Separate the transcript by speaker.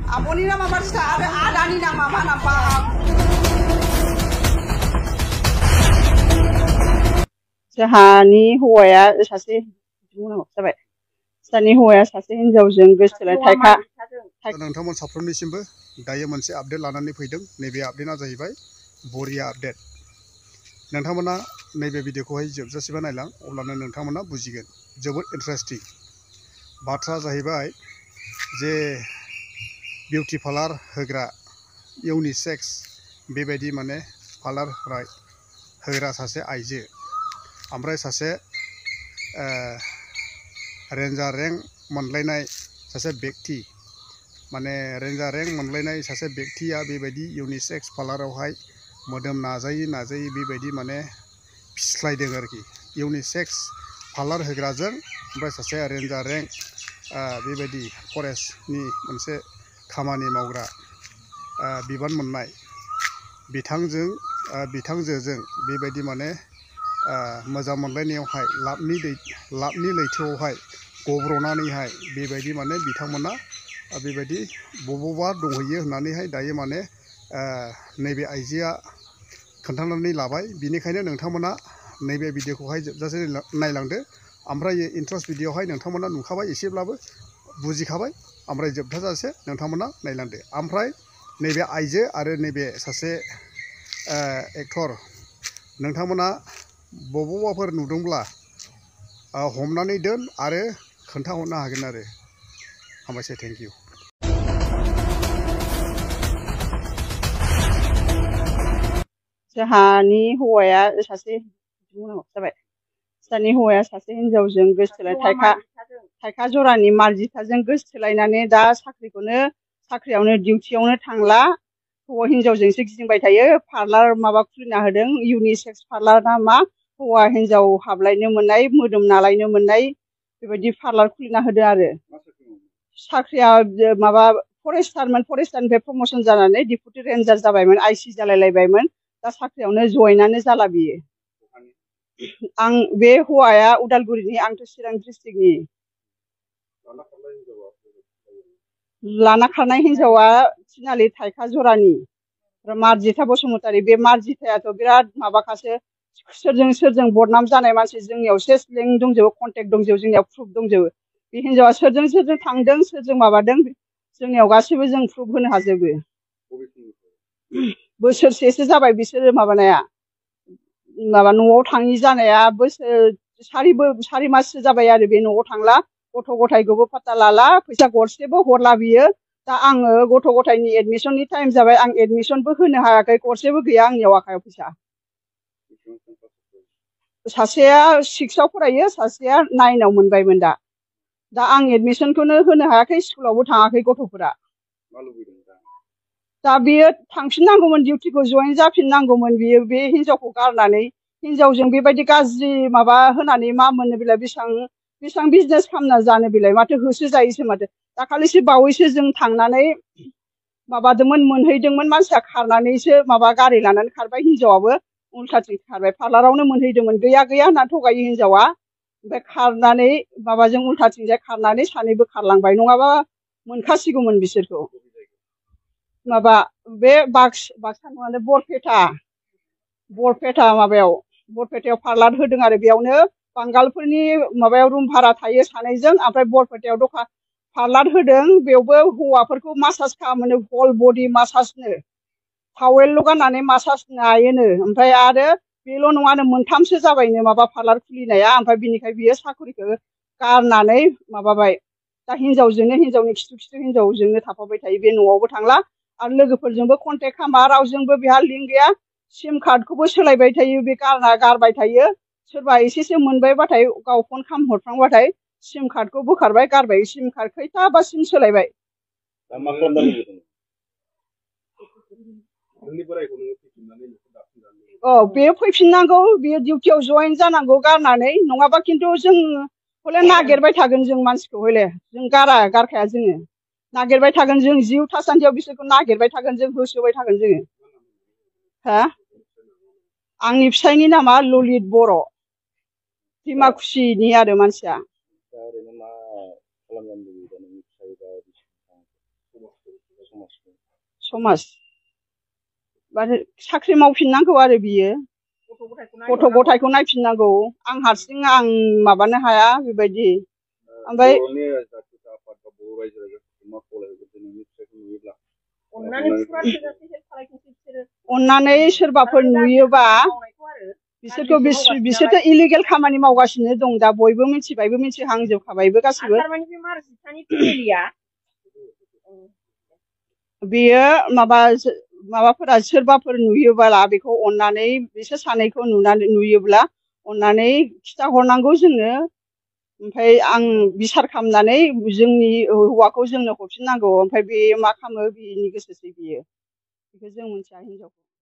Speaker 1: आब'नि नामा बारसिथा आरो आदानि नामा मा नामा जोंहानि हौवाया सासे जाबाय सानि हौवाया सासे हिनजावजों गोसथोलाय थायखा
Speaker 2: नोंथांमोन साफ्रोमनिसिमबो दायो मोनसे आपडेट लानानै फैदों। नैबे आपडेटआ जाहैबाय बरिया आपडेट। नोंथांमोना नैबे भिडिअखौहाय जोबजासिम नायलां, अब्लानो नोंथांमोना बुजिगोन। जोबोद इन्टारेस्टिं बाथ्रा जाहैबाय जे बिउटि पार्लार होग्रा इउनिसेक्स बेबायदि माने पार्लार होग्रा सासे आइजो, ओमफ्राय सासे रेन्जार रेंक मोनलायनाय सासे व्यक्ति, माने रेन्जार रेंक मोनलायनाय सासे व्यक्तिया बेबायदि इउनिसेक्स पार्लारावहाय मोदोम नाजायै बेबायदि माने फिस्लायदों आरोखि। इउनिसेक्स पार्लार होग्राजों ओमफ्राय सासे रेन्जार रेंक बेबायदि फरेस्टनि मोनसे खामानि मावग्रा बिबान मोननाय बिथांजोजों बेबायदि माने मोजां मोनलायनायावहाय लाबनि लैथोआवहाय गब्र'नानैहाय बेबायदि माने बिथांमोना बेबायदि बबावबा दंहैयो होननानैहाय दायो माने नैबे आइजोआ खोन्थानानै लाबाय। बिनिखायनो नोंथांमोना नैबे भिडिअखौहाय जोबजासे नायलांदो। ओमफ्राय इन्ट्रेस्ट भिडिअआवहाय नोंथांमोना नुखाबाय, एसेब्लाबो बुजिखाबाय। ओमफ्राय जोबथाजासे नोंथांमोना नायलांदो। ओमफ्राय नैबे आइजो आरो नैबे सासे एक्टर, नोंथांमोना बबावबाफोर नुदोंब्ला हमनानै दोन आरो खोन्थाहरनो हागोन आरो। हामबायसै, थेंक इउ।
Speaker 1: जोंहानि हौवाया सासे जाबाय सानि हौवाया सासे हिनजावजों गोसथोलाय थायखा जरानि मार्जिथाजों गोसथोलायनानै दा साख्रियावनो डिउटियावनो थांला, हौवा हिनजावजोंसो गिदिंबाय थायो। पार्लार माबा खुलिना होदों, इउनिसेक्स पार्लार ना मा, हौवा हिनजाव हाबलायनो मोननाय, मोदोम नालायनो मोननाय बेबायदि पार्लार खुलिना होदों आरो। साख्रिया माबा फरेस्टारमोन, फरेस्टारनिफ्राय प्रमसन जानानै डिपुटि रेन्जार जाबायमोन, आइसि जालायलायबायमोन। दा साख्रियावनो जइनानो जाला बियो। आं बे हौवाया उदालगुरिनि, आंथ' चिरां डिस्ट्रिक्टनि। लाना खारनाय हिनजावा थिनालि थायखा जरानि मार्जिथा बसुमतारी। बे मार्जिथायाथ' बिराद माबाखासो, सोरजों बदनाम जानाय मानसि। जोंनियाव सेस लिंक दंजोबो, कन्टेक्ट दंजोबो, जोंनियाव प्रुफ दंजोबो। बे हिनजावा सोरजों थांदों, सोरजों माबादों, जोंनियाव गासिबो जों प्रुफ होनो हाजोबो। बोसोरसेसो जाबाय बिसोरो माबानाया, माबा न'आव थाङि जानाया सारि माससो जाबाय आरो बे न'आव थांला। गथ' गथायखौबो फात्ता लाला, फैसा गरसेबो हरला बियो। दा आङो गथ' गथायनि एडमिसननि टाइम जाबाय, आं एडमिसनबो होनो हायाखै, गरसेबो गैया आंनियाव आखायाव फैसा। सासेया 6आव फरायो, सासेया 9आव मोनबायमोन। दा आं एडमिसनखौनो होनो हायाखै, स्कुलावबो थाङाखै गथ'फोरा। दा बियो थांफिननांगौमोन, डिउटिखौ जइन जाफिननांगौमोन बियो, बे हिनजावखौ गारनानै। हिनजावजों बेबायदि गाज्रि माबा होनानै मा मोननो बेलाय, बेसेबां बिजनेस खालामना जानो बेलाय, माथो होसो जायोसो माथो। दाखालिसो बावैसो जों थांनानै माबादोंमोन, मोनहैदोंमोन, मानसिया खारनानैसो माबा गारि लानानै खारबाय, हिनजावाबो उल्थाथिं खारबाय। पार्लारावनो मोनहैदोंमोन, गैया होनना थगायो हिनजावा। ओमफ्राय खारनानै माबाजों उल्थाथिंजाय खारनानै सानैबो खारलांबाय, नङाबा मोनखासिगौमोन बिसोरखौ। माबा बे बाक्सा नङा, बरपेटायाव पार्लार होदों आरो। बेयावनो बांगालफोरनि माबायाव रुम भारा थायो सानैजों, ओमफ्राय बरपेटायाव दखान पार्लार होदों। बेयावबो हौवाफोरखौ मासाज खालामो, हल बडि मासाजनो, टावेलल' गाननानै मासाज नायोनो। ओमफ्राय आरो बेल' नङानो, मोनथामसो जाबायनो माबा पार्लार खुलिनाया। ओमफ्राय बिनिखाय बियो साख्रिखौ गारनानै माबाबाय। दा हिनजावनि खिथु हिनजावजोंनो थाफाबाय थायो, बे न'आवबो थांला आरो लोगोफोरजोंबो कन्टेक्ट खालामा, रावजोंबो बेहा लिंक गैया। सिम कार्डखौबो सोलायबाय थायो, बे गारबाय थायो। सोरबा एसेसो मोनबायबाथाय, गाव फन खालामहरफ्लांबाथाय सिम कार्डखौ बोखारबाय, गारबाय। सिम कार्ड खैथाबा सिम सोलायबाय। बे फैफिननांगौ, बेयो डिउटियाव जइन जानांगौ गारनानै, नङाबा खिन्थु जों हले नागिरबाय थागोन, जों मानसिखौ हले जों गारखाया, जोङो नागिरबाय थागोन। जों जिउ थासान्दियाव बिसोरखौ नागिरबाय थागोन, जों होसोबाय थागोन जोङो। आंनि फिसायनि नामा ललित बर', डिमाकुसिनि आरो मानसिया। समाज साख्रि मावफिननांगौ आरो बियो गथ' गथायखौ नायफिननांगौ आं हारसिं आं माबानो हाया बेबायदि ओमफ्राय अननानै सोरबाफोर नुयोबा बिसोरथ' इलिगेल खामानि मावगासिनो दं दा बयबो मिथिबायबो मिथिहांजोबखाबायबो गासिबो बेयो माबाफोरा सोरबाफोर नुयोब्ला बेखौ अननानै बिसोर सानैखौ नुयोब्ला अननानै खिथाहरनांगौ जोंनो ओमफ्राय आं बिसार खालामनानै जोंनि हौवाखौ जोंनो हरफिननांगौ ओमफ्राय बे मा खालामो बिनि गोसोसै बेयो बेखौ जों मिथिया हिनजावखौ